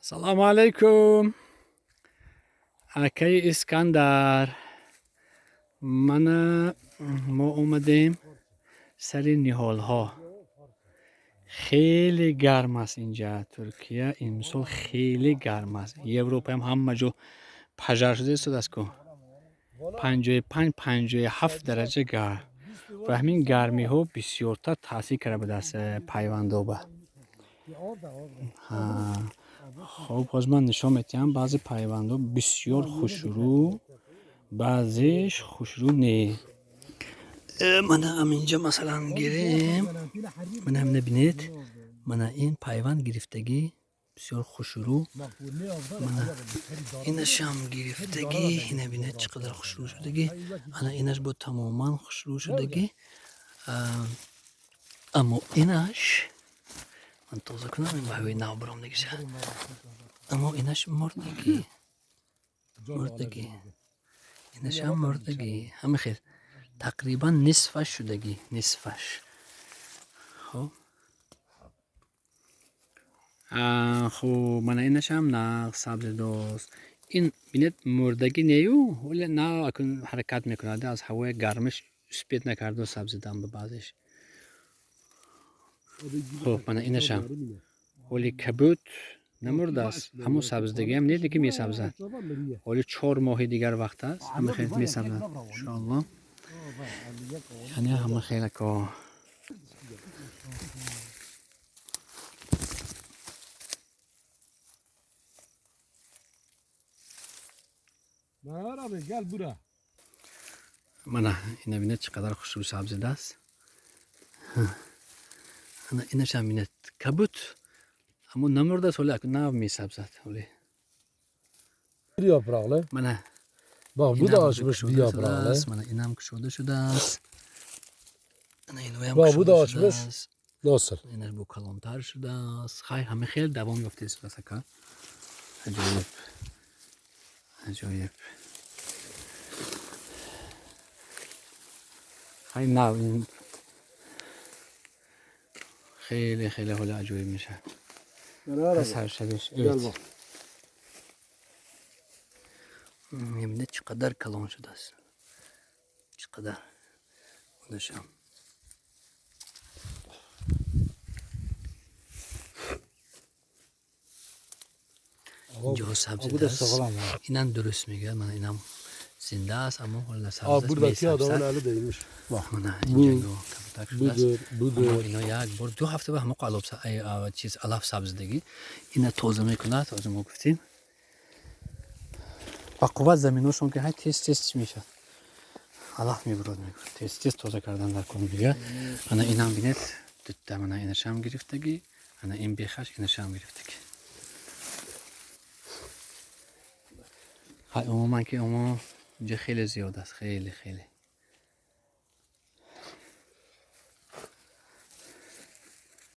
Салому алайкум, акаи Искандар. Мана мо омадем сари ниҳолҳо. Хеле гарм аст инҷа, Туркия имсол хеле гарм аст. Европаам ҳама ҷо пажар шуда истодааст ку. 55, 57 дараҷа гарм. Ва ҳамин гармиҳо бисёртар таъсир карда будааст пайвандоба. Хоб, ҳозир ман нишон медиҳам, баъзе пайвандҳо бисёр хушрӯ, баъзеш хушрӯ не. Мана аминҷа масалан гирем, мана ҳамина бинед, мана ин пайванд гирифтагӣ бисёр хушрӯ, мана инашам гирифтагӣ, ина бинед чӣ қадар хушрӯ шудагӣ, ана инаш бо тамоман хушрӯ шудагӣ. Аммо инаш ман тоза кунам, ин баҳои нав баром дигиша. Аммо инаш мурдагӣ, мурдагӣ, инашам мурдагӣ. Ҳама хел тақрибан нисфаш шудагӣ, нисфаш. Хоб, хуб, мана инашам нағз сабзидост. Ин бинед мурдагӣ нею, ҳоле нав акун ҳаракат мекунад, аз ҳавои гармиш успет накарду сабзидан ба баъзеш. Хуб, мана инашам ҳоли кабуд намурдааст, ҳамон сабздагиам не, лекин месабзад. Ҳоли 4 моҳи дигар вақт аст, ҳама хел месабзад иншоалло. Яъне ҳама хелако. Мана ина бинед чӣ қадар хушрӯ сабзидааст. Ана инашам бинед кабуд, аммо намурдааст, ҳоли акун нав месабзад. Ҳоли Bir yapraklı. Мана Bak bu da инам açmış bir кушода yapraklı. шудааст, мана инам кушода шудааст. Ана инваям Bak bu da кушода açmış. шудааст. Nasıl? Инаш бо калонтар шудааст. Хай, ҳама хел давом ёфтааст, ака. Аҷоиб, аҷоиб. Хай, нав ин хеле хеле ҳоли аҷоиб мешавад. Пас ҳар шабеш. Gel Evet. bak. Мебинед чӣ қадар калон шудааст, чӣ қадар. Унашам инҷоҳо Bu da сабзидааст. sağlam ha. Инам дуруст мегӯяд, мана инам зинда аст, аммо ҳола Aa, сабз аст, buradaki adamın месабзад. eli değmiş. Bak. Мана Bu, инҷо кабутак шудааст. budur, Аммо budur. ино як бор 2 ҳафта ба ҳама алоб чиз алаф сабзидагӣ ина тоза мекунад. Ҳозир мо гуфтем ба қувват заминошон ки ҳай тез тез чӣ мешавад, алаф мебурад, мегӯяд тез тез тоза кардан дар кор мегӯяд. Ана инам бинед дутта, мана инашам гирифтагӣ, ана ин бехаш инашам гирифтагӣ. Ҳай, умуман ки умуман инҷа хеле зиёд аст, хеле хеле.